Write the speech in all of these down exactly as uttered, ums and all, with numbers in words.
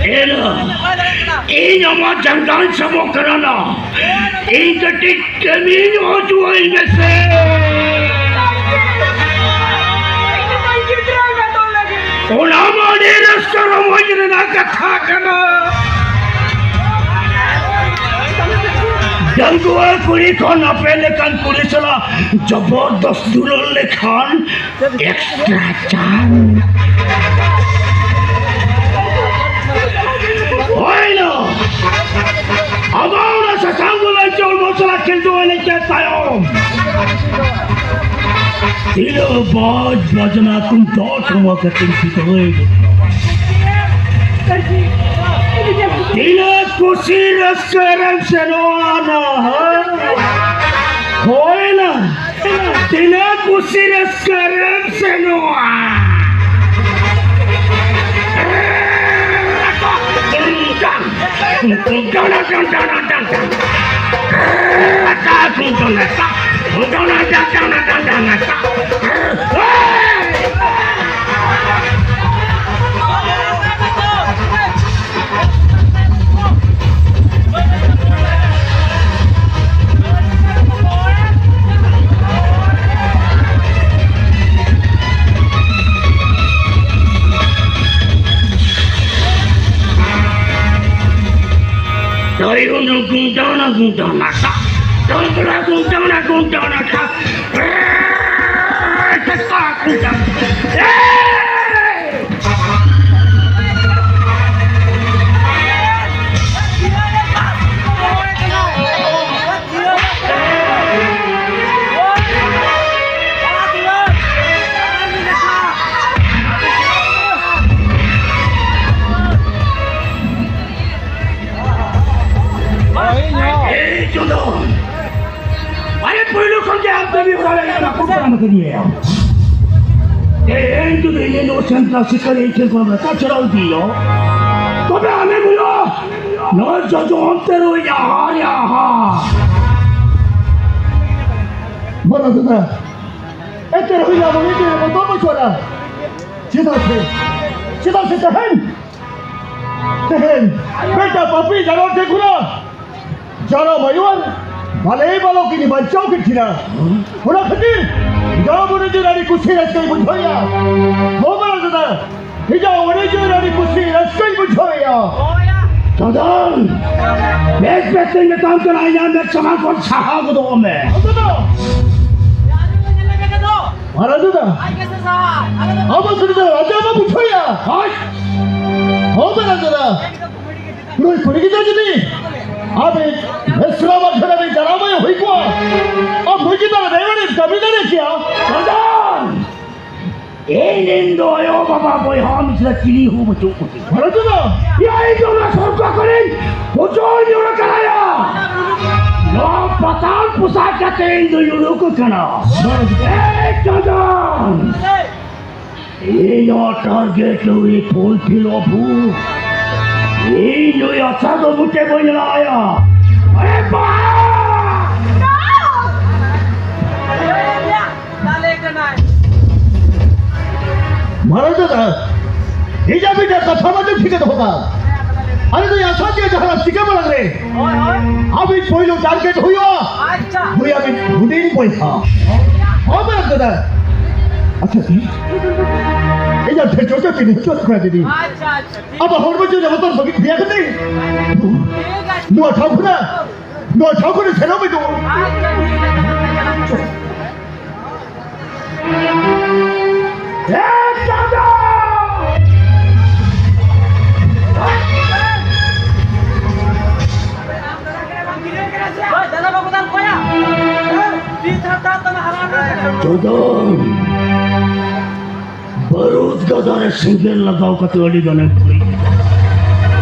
ᱮᱱ, ᱤᱧ ᱟᱢᱟᱜ ᱡᱟᱸᱜᱟᱧ ᱥᱟᱵᱚᱜ ᱠᱟᱱᱟ ᱱᱟ᱾ ᱤᱧ ᱠᱟᱹᱴᱤᱡ ᱠᱟᱹᱢᱤᱧ ᱦᱚᱪᱚᱣᱟᱹᱧ ᱢᱮᱥᱮ᱾ ᱚᱱᱟ ᱢᱟ ᱟᱹᱰᱤ ᱨᱟᱹᱥᱠᱟᱹ ᱨᱚᱢᱚᱡᱽ ᱨᱮᱱᱟᱜ ᱠᱟᱛᱷᱟ ᱠᱟᱱᱟ᱾ ᱰᱟᱺᱜᱩᱣᱟᱹ ᱠᱩᱲᱤ ᱠᱷᱚᱱ ᱟᱯᱮ ᱞᱮᱠᱟᱱ ᱠᱩᱲᱤ ᱥᱟᱞᱟᱜ ᱡᱚᱵᱚᱨᱫᱚᱥ ᱫᱩᱞᱟᱹᱲ ᱞᱮᱠᱷᱟᱱ ᱮᱠᱥᱴᱨᱟ ᱪᱟᱱ᱾ ᱦᱳᱭ ᱱᱟ᱾ ᱟᱵᱚ ᱚᱱᱟ ᱥᱟᱥᱟᱝ ᱜᱩᱞᱟᱹᱪ ᱪᱚᱞ ᱢᱚᱥᱞᱟ ᱠᱷᱮᱞᱰᱩ ᱮᱱᱮᱡ ᱛᱮ ᱛᱟᱭᱚᱢ᱾ ᱛᱤᱱᱟᱹᱜ ᱵᱟᱡ ᱵᱟᱡᱱᱟ ᱛᱩᱢᱫᱟᱜ ᱴᱟᱢᱟᱠ ᱟᱛᱮᱧ ᱵᱤᱫᱟᱹᱭ᱾ ᱛᱤᱱᱟᱹᱜ ᱠᱩᱥᱤ ᱨᱟᱹᱥᱠᱟᱹ ᱨᱮᱢ ᱥᱮᱱᱚᱜᱼᱟ ᱱᱟ᱾ ᱦᱳᱭ ᱱᱟ᱾ ᱛᱤᱱᱟᱹᱜ ᱠᱩᱥᱤ ᱨᱟᱹᱥᱠᱟᱹ ᱨᱮᱢ ᱥᱮᱱᱚᱜᱼᱟ᱾ Ayun, ang gundana, gundana ka. Gundana, gundana, gundana ka. Eh, ka, ka, gundana. Eh! ᱮᱭ ᱪᱚᱸᱫᱚᱱ! ᱟᱨᱮ, ᱯᱳᱭᱞᱳ ᱠᱷᱚᱱ ᱜᱮ ᱟᱢ ᱠᱟᱹᱢᱤ ᱦᱚᱨᱟ ᱨᱮ ᱤᱧ ᱵᱟᱠᱚ ᱠᱟᱹᱢᱤ ᱠᱟᱹᱫᱤᱧᱟ᱾ ᱛᱮᱦᱮᱧ ᱡᱩᱫᱤ ᱤᱧ ᱱᱚᱣᱟ ᱥᱮᱸᱫᱽᱨᱟ ᱥᱤᱠᱟᱹᱨᱤᱭᱟᱹ ᱴᱷᱮᱱ ᱠᱷᱚᱱ ᱨᱟᱠᱟᱵ ᱪᱟᱞᱟᱣ ᱤᱫᱤᱭᱟ, ᱛᱚᱵᱮ ᱟᱢᱮᱢ ᱦᱩᱭᱩᱜᱼᱟ ᱱᱚᱣᱟ ᱡᱚᱡᱚᱢ ᱛᱮ ᱨᱩᱭ ᱟᱦᱟᱨ ᱟᱦᱟᱨ᱾ ᱵᱟᱞᱟ ᱫᱟᱫᱟ, ᱮᱱᱛᱮ ᱨᱮᱦᱚᱸ ᱤᱧᱟᱜ ᱢᱚᱱᱮ ᱡᱤᱣᱤ ᱵᱚᱛᱚᱨ ᱵᱟᱹᱪᱩᱜᱼᱟ᱾ ᱪᱮᱫᱟᱜ ᱥᱮ, ᱪᱮᱫᱟᱜ ᱥᱮ ᱛᱮᱦᱮᱧ ᱛᱮᱦᱮᱧ ᱢᱤᱫᱴᱟᱝ ᱯᱟᱯᱤ ᱡᱟᱱᱣᱟᱨ ᱴᱷᱮᱱ ᱠᱷᱚᱱᱟᱜ ᱡᱟᱱᱟᱢ ᱟᱭᱳ ᱟᱨ ᱵᱟᱞᱮ ᱵᱟᱞᱚᱠ ᱤᱧ ᱵᱟᱧᱪᱟᱣ ᱠᱮᱫ ᱠᱤᱱᱟ᱾ ᱚᱱᱟ ᱠᱷᱟᱹᱛᱤᱨ ᱡᱟᱱᱟᱢ ᱩᱱᱤ ᱡᱮ ᱟᱹᱰᱤ ᱠᱩᱥᱤ ᱨᱟᱹᱥᱠᱟᱹᱧ ᱵᱩᱡᱷᱟᱹᱣᱮᱫᱼᱟ᱾ ᱦᱚᱸ ᱵᱟᱲᱟ ᱠᱟᱫᱟ, ᱤᱧᱟᱹᱜ ᱩᱱᱤ ᱡᱮ ᱟᱹᱰᱤ ᱠᱩᱥᱤ ᱨᱟᱹᱥᱠᱟᱹᱧ ᱵᱩᱡᱷᱟᱹᱣᱮᱫᱼᱟ᱾ ᱪᱚᱸᱫᱚᱱ, ᱵᱮᱥ ᱵᱮᱥ ᱛᱮᱧ ᱢᱮᱛᱟᱢ ᱠᱟᱱᱟ, ᱤᱧᱟᱹᱜ ᱢᱮᱫ ᱥᱟᱢᱟᱝ ᱠᱷᱚᱱ ᱥᱟᱦᱟ ᱜᱚᱫᱚᱜ ᱢᱮ᱾ ᱚᱱᱛᱮ ᱫᱚ ᱢᱟᱨᱟᱝ ᱫᱟᱫᱟ, ᱟᱵᱚ ᱥᱩᱨ ᱨᱮ ᱨᱟᱡᱟ ᱵᱟᱵᱩ ᱪᱷᱚᱭᱟ᱾ ᱦᱳᱭ᱾ ᱦᱚᱸ ᱢᱟᱨᱟᱝ ᱫᱟᱫᱟ, ᱱᱩᱭ ᱠᱩᱲᱤ ᱜᱤᱫᱽᱨᱟᱹ ᱡᱩᱫᱤ ᱟᱢ ᱵᱮᱥᱨᱟ ᱢᱟᱫᱷᱮᱨ ᱨᱮ ᱡᱟᱱᱟᱢ ᱦᱩᱭ ᱠᱚᱜᱼᱟ, ᱟᱢ ᱱᱩᱭ ᱪᱮᱛᱟᱱ ᱨᱮ ᱫᱟᱭᱟ ᱨᱮ ᱠᱟᱹᱢᱤ ᱫᱟᱲᱮ ᱠᱮᱭᱟ᱾ ᱪᱚᱸᱫᱚᱱ! ᱤᱧ ᱨᱮᱱ ᱫᱚ ᱟᱭᱳ ᱵᱟᱵᱟ ᱵᱚᱭᱦᱟ ᱢᱤᱥᱨᱟ ᱪᱤᱞᱤ ᱦᱚᱸ ᱵᱟᱹᱪᱩᱜ ᱠᱚᱛᱤᱧᱟ᱾ ᱵᱟᱹᱱᱩᱜ ᱠᱚᱫᱚ? ᱤᱧ ᱫᱚ ᱚᱱᱟ ᱥᱚᱨᱜᱚ ᱠᱷᱚᱱᱤᱧ ᱯᱩᱡᱟᱹᱧ ᱚᱰᱚᱠ ᱠᱟᱱᱟᱭᱟ᱾ ᱱᱚᱣᱟ ᱯᱟᱛᱟᱞ ᱯᱚᱥᱟᱜ ᱠᱟᱛᱮ ᱤᱧ ᱫᱚᱧ ᱩᱰᱩᱠ ᱟᱠᱟᱱᱟ᱾ ᱮᱭ ᱪᱚᱸᱫᱚᱱ! ᱤᱧᱟᱹᱜ target ᱱᱩᱭ ᱯᱷᱩᱞᱯᱷᱤᱞ ᱵᱟᱹᱵᱩ᱾ ᱤᱧ ᱱᱩᱭ ᱟᱥᱟ ᱫᱚ ᱢᱩᱪᱟᱹᱫ ᱵᱟᱹᱧ ᱞᱟᱦᱟᱭᱟ᱾ ᱟᱨᱮ ᱵᱟᱥ! ᱢᱟᱨᱟᱝ ᱫᱟᱫᱟ, ᱤᱧᱟᱹᱜ ᱢᱤᱫᱴᱟᱝ ᱠᱟᱛᱷᱟ ᱢᱟ ᱴᱷᱤᱠ ᱫᱚᱦᱚ ᱠᱟᱜ᱾ ᱟᱞᱮ ᱫᱚ ᱟᱥᱟ ᱜᱮ ᱡᱟᱦᱟᱸ ᱪᱤᱠᱟᱹ ᱢᱟᱲᱟᱝ ᱨᱮ ᱦᱳᱭ, ᱦᱳᱭ᱾ ᱟᱢᱤᱡ ᱯᱳᱭᱞᱳ target ᱦᱩᱭᱩᱜᱼᱟ᱾ ᱟᱪᱪᱷᱟ᱾ ᱦᱳᱭ, ᱟᱢᱤᱡ ᱦᱩᱰᱤᱧ ᱵᱚᱭᱦᱟ᱾ ᱦᱳᱭ, ᱢᱟᱨᱟᱝ ᱫᱟᱫᱟ᱾ ᱟᱪᱪᱷᱟ, ᱤᱧᱟᱹᱜ ᱯᱷᱮᱨ ᱪᱚᱨᱪᱟ ᱛᱤᱱ ᱦᱚᱪᱚ ᱠᱟᱱᱟ ᱫᱤᱫᱤ᱾ ᱟᱪᱪᱷᱟ, ᱟᱪᱪᱷᱟ, ᱴᱷᱤᱠ ᱟᱵᱚ ᱦᱚᱲᱢᱚ ᱡᱤᱣᱤ ᱨᱮ ᱵᱚᱛᱚᱨ ᱵᱟᱹᱜᱤ ᱫᱮᱭᱟ ᱠᱟᱛᱮ ᱴᱷᱤᱠ ᱟᱪᱷᱮ᱾ ᱱᱚᱣᱟ ᱴᱷᱟᱶ ᱠᱷᱚᱱᱟᱜ, ᱱᱚᱣᱟ ᱴᱷᱟᱶ ᱠᱷᱚᱱᱟᱜ ᱥᱮᱱᱚᱜ ᱢᱮ ᱫᱚ᱾ ᱟᱪᱪᱷᱟ, ᱴᱷᱤᱠ ᱟᱪᱷᱮ, ᱪᱟᱞᱟᱜ ᱠᱟᱱᱟ᱾ ᱮ ᱪᱟᱸᱫᱚ! ᱪᱚᱫᱚᱱ! ᱵᱟᱹᱨᱩᱫ ᱜᱟᱫᱟ ᱨᱮ ᱥᱮᱸᱜᱮᱞ ᱞᱟᱜᱟᱣ ᱠᱟᱛᱮ ᱟᱹᱰᱤ ᱜᱟᱱᱮᱢ ᱠᱩᱲᱤ᱾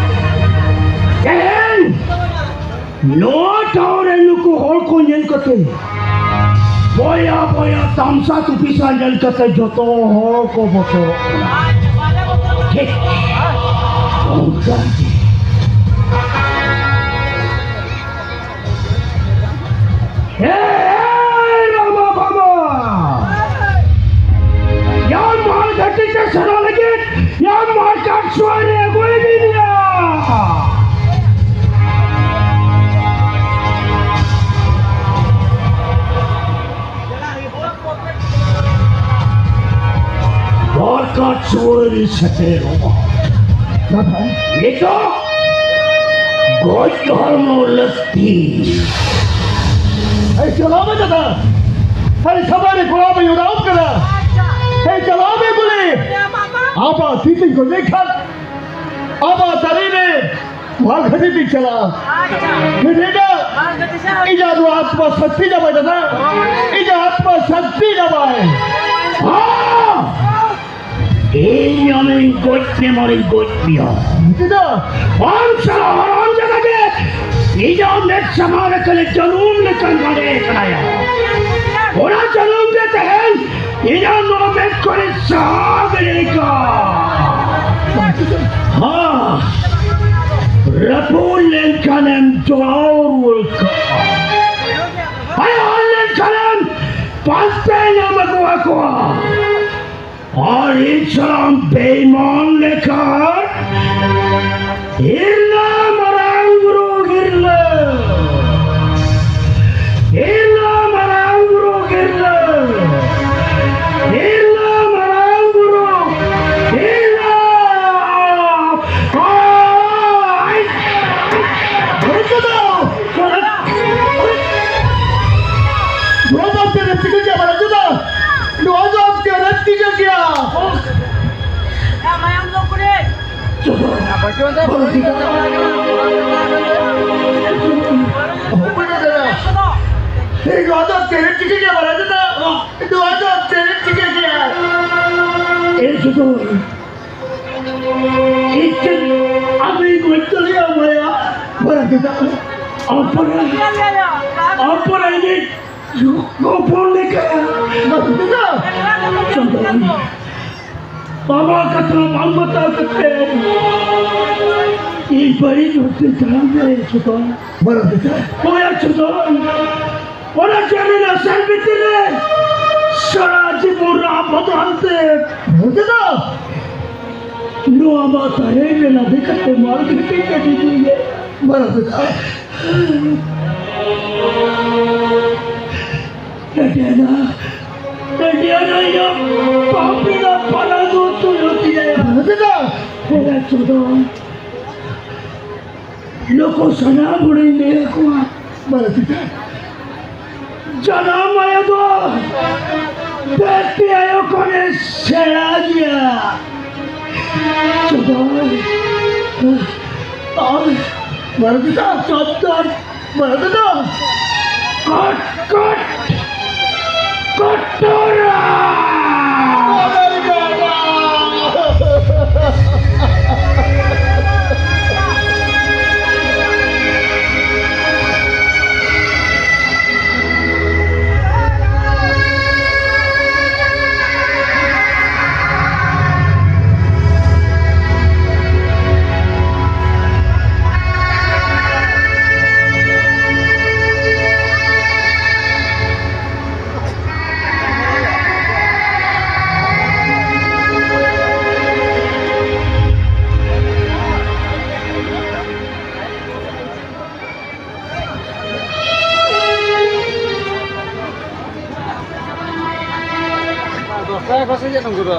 ᱛᱮᱦᱮᱧ ᱱᱚᱣᱟ ᱴᱷᱟᱶ ᱨᱮ ᱱᱩᱠᱩ ᱦᱚᱲ ᱠᱚ ᱧᱮᱞ ᱠᱟᱛᱮ, ᱵᱚᱭᱟ ᱵᱚᱭᱟ ᱛᱟᱢᱥᱟ ᱛᱩᱯᱤᱥᱟ ᱧᱮᱞ ᱠᱟᱛᱮ ᱡᱚᱛᱚ ᱦᱚᱲ ᱠᱚ ᱵᱚᱛᱚᱨᱚᱜ ᱠᱟᱱᱟ᱾ ᱴᱷᱤᱠ ᱚᱱᱠᱟ ᱜᱮ᱾ ᱮ, ᱮ, ᱨᱟᱢᱟ ᱵᱟᱵᱟ! ᱭᱟ ᱢᱟᱲ ᱜᱷᱟᱹᱴᱤ ᱛᱮ ᱥᱮᱱᱚᱜ ᱞᱟᱹᱜᱤᱫ ᱭᱟ ᱢᱟᱲ ᱠᱟᱴ ᱥᱩᱣᱟᱨᱤ ᱟᱹᱜᱩᱭ ᱢᱮ ᱭᱟ᱾ ᱵᱚᱨᱠᱟᱛ ᱥᱩᱣᱟᱹᱨᱤ ᱥᱮᱴᱮᱨᱚᱜᱼᱟ᱾ ᱫᱟᱫᱟ, ᱱᱤᱛᱚᱜ ᱜᱚᱡ ᱦᱚᱲᱢᱚ ᱞᱟᱹᱠᱛᱤ᱾ ᱮᱭ, ᱪᱟᱞᱟᱣ ᱢᱮ ᱫᱟᱫᱟ᱾ ᱮᱭ, ᱥᱟᱢᱟᱝ ᱨᱮ ᱠᱚᱲᱟ ᱵᱚᱱ ᱚᱰᱟᱣ ᱠᱟᱫᱟ᱾ ᱮᱭ, ᱪᱟᱞᱟᱣ ᱢᱮ ᱜᱩᱞᱤ᱾ ᱟᱵᱚ ᱛᱤ ᱛᱤᱧ ᱜᱚᱡᱮ ᱠᱷᱟᱱ, ᱟᱵᱚ ᱫᱟᱨᱮ ᱨᱮ ᱢᱟᱲ ᱜᱷᱟᱹᱴᱤ ᱛᱤᱧ ᱪᱟᱞᱟᱜᱼᱟ᱾ ᱟᱪᱪᱷᱟ᱾ ᱢᱮᱱᱮᱫᱟ, ᱢᱟᱲ ᱜᱷᱟᱹᱴᱤ ᱥᱮ? ᱤᱧᱟᱹᱜ ᱱᱚᱣᱟ ᱟᱛᱢᱟ ᱥᱟᱱᱛᱤ ᱧᱟᱢᱟᱭ ᱫᱟᱫᱟ᱾ ᱤᱧᱟᱹᱜ ᱟᱛᱢᱟ ᱥᱟᱱᱛᱤ ᱧᱟᱢᱟᱭ᱾ ᱦᱚᱸ! ᱤᱧ ᱟᱢᱤᱧ ᱜᱚᱡ ᱢᱮ, ᱢᱟᱨᱤᱧ ᱜᱚᱡ ᱢᱮᱭᱟ᱾ ᱪᱮᱫᱟᱜ? ᱟᱢ ᱥᱟᱞᱟᱜ ᱦᱟᱲᱟᱢ ᱡᱟᱫᱟ ᱜᱮ ᱤᱧᱟᱹᱜ ᱢᱮᱫ ᱥᱟᱢᱟᱝ ᱨᱮ ᱠᱷᱟᱹᱞᱤ ᱡᱟᱹᱱᱩᱢ ᱞᱮᱠᱟᱱ ᱢᱟᱰᱮ ᱠᱟᱱᱟᱭᱟ᱾ ᱚᱱᱟ ᱡᱟᱹᱱᱩᱢ ᱜᱮ ᱛᱮᱦᱮᱧ ᱤᱧᱟᱹᱜ ᱱᱚᱣᱟ ᱢᱮᱫ ᱠᱷᱚᱱᱤᱧ ᱥᱟᱦᱟ ᱜᱤᱰᱤ ᱞᱮᱠᱟ᱾ ᱦᱟ, ᱨᱟᱹᱯᱩᱫ ᱞᱮᱱᱠᱷᱟᱱᱮᱢ ᱡᱚᱲᱟᱣ ᱨᱩᱣᱟᱹᱲ ᱠᱟᱜᱼᱟ᱾ ᱟᱭ ᱦᱟᱨ ᱞᱮᱱᱠᱷᱟᱱᱮᱢ ᱯᱟᱱᱛᱮ ᱧᱟᱢ ᱟᱹᱜᱩ ᱟᱠᱚᱣᱟ᱾ ᱟᱨ ᱤᱧ ᱥᱟᱞᱟᱜ ᱵᱮᱭᱢᱟᱱ ᱞᱮᱠᱷᱟᱱ, ᱦᱤᱨᱞᱟᱹ ᱢᱟᱨᱟᱝ ᱵᱩᱨᱩ ᱦᱤᱨᱞᱟᱹ, ᱦᱤᱨᱞᱟᱹ ᱢᱟᱨᱟᱝ ᱵᱩᱨᱩ ᱦᱤᱨᱞᱟᱹ, ᱦᱤᱨᱞᱟᱹ ᱢᱟᱨᱟᱝ ᱵᱩᱨᱩ ᱱᱚᱣᱟ ᱫᱚ ᱪᱮᱫ ᱪᱤᱠᱟᱹ ᱜᱮᱭᱟ ᱵᱟᱲᱟᱭ ᱫᱚ? ᱱᱚᱣᱟ ᱫᱚ ᱪᱮᱫ ᱪᱤᱠᱟᱹ ᱜᱮᱭᱟ? ᱮ ᱡᱚᱫᱚ ᱤᱧ ᱪᱮᱫ ᱟᱢᱤᱧ ᱜᱚᱡ ᱫᱟᱲᱮᱭᱟᱜᱼᱟ ᱢᱟᱭᱟ? ᱵᱟᱲᱟᱭ ᱫᱚ ᱟᱯᱚᱨᱟ ᱟᱯᱚᱨᱟ ᱤᱧ ᱜᱚᱯᱚᱞ ᱞᱮᱠᱟ ᱵᱟᱲᱟᱭ ᱫᱚ ᱪᱚᱫᱚᱱ ᱵᱟᱵᱟ ᱠᱟᱛᱷᱟ ᱵᱟᱝ ᱵᱟᱛᱟᱣ ᱠᱟᱛᱮ ᱤᱧ ᱵᱟᱹᱲᱤᱡ ᱦᱚᱨ ᱛᱮ ᱛᱟᱲᱟᱢ ᱨᱮ ᱪᱚᱫᱚᱱ ᱵᱟᱲᱟᱭ ᱫᱚ ᱚᱭᱟ ᱪᱚᱫᱚᱱ ᱚᱱᱟ ᱡᱟᱹᱱᱤ ᱨᱟᱥᱟᱭ ᱵᱷᱤᱛᱤᱨ ᱨᱮ ᱥᱟᱨᱟ ᱡᱤᱵᱚᱱ ᱨᱟᱜ ᱵᱚᱫᱚᱞ ᱛᱮ ᱵᱩᱡᱷᱟᱹᱣ ᱫᱚ ᱱᱚᱣᱟ ᱢᱟ ᱛᱟᱦᱮᱸ ᱢᱮ ᱞᱟᱫᱮ ᱠᱟᱛᱮ ᱢᱟᱨ ᱵᱷᱤᱛᱤᱨ ᱨᱮ ᱡᱩᱫᱤ ᱜᱮ ᱵᱟᱨᱟ ᱫᱚ ᱰᱟᱹᱰᱤᱭᱟᱱᱟ ᱰᱟᱹᱰᱤᱭᱟᱱᱟ ᱤᱧᱟᱹᱜ ᱯᱟᱯ ᱨᱮᱱᱟᱜ ᱯᱟᱞᱟ ᱫᱚ ᱛᱩᱭᱩ ᱛᱤᱭᱟᱭᱟ ᱵᱟᱨᱟ ᱫᱚ ᱦᱮᱞᱟ ᱪᱚᱫᱚᱱ ᱱᱩᱠᱩ ᱥᱟᱱᱟᱢ ᱦᱚᱲᱤᱧ ᱞᱟᱹᱭ ᱟᱠᱚᱣᱟ, ᱵᱟᱨᱮ ᱛᱮ ᱡᱟᱱᱟᱢ ᱟᱭᱳ ᱫᱚ ᱫᱷᱟᱹᱨᱛᱤ ᱟᱭᱳ ᱠᱷᱚᱱᱮ ᱥᱮᱬᱟ ᱜᱮᱭᱟ᱾ ᱪᱚᱫᱚᱱ, ᱟᱨ ᱵᱟᱨᱮ ᱛᱮ ᱪᱚᱫᱚᱱ, ᱵᱟᱨᱮ ᱛᱮ ᱠᱚᱴ ᱠᱚᱴ ᱠᱚᱴᱚᱨᱟ! ᱫᱚᱥ ᱴᱟᱠᱟ ᱠᱚ ᱥᱮ ᱪᱮᱫ ᱩᱱᱠᱩ ᱫᱚ?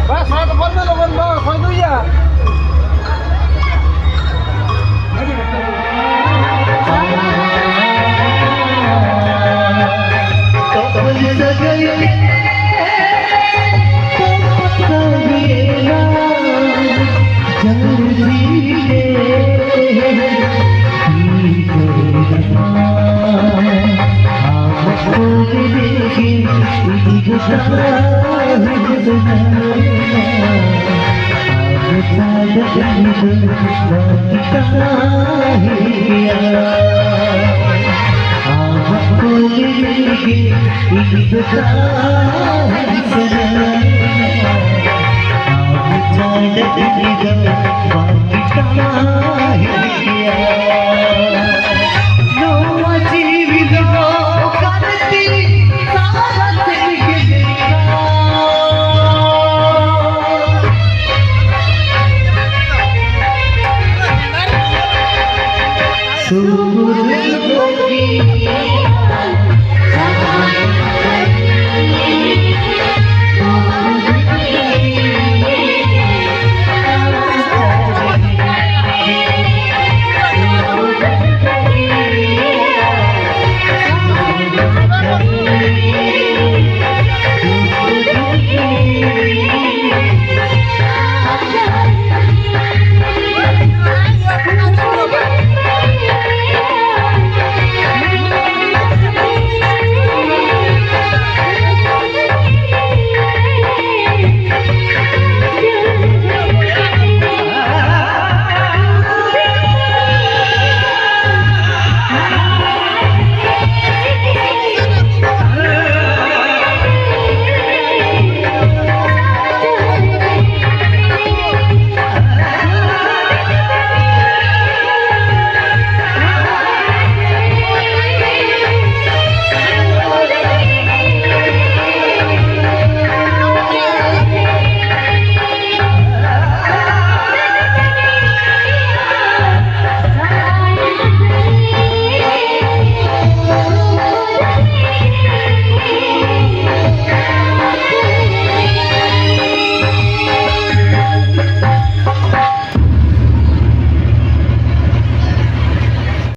ᱵᱟᱥ, ᱦᱟᱴ ᱵᱚᱱ ᱫᱚ ᱞᱚᱜᱚᱱ ᱫᱚ᱾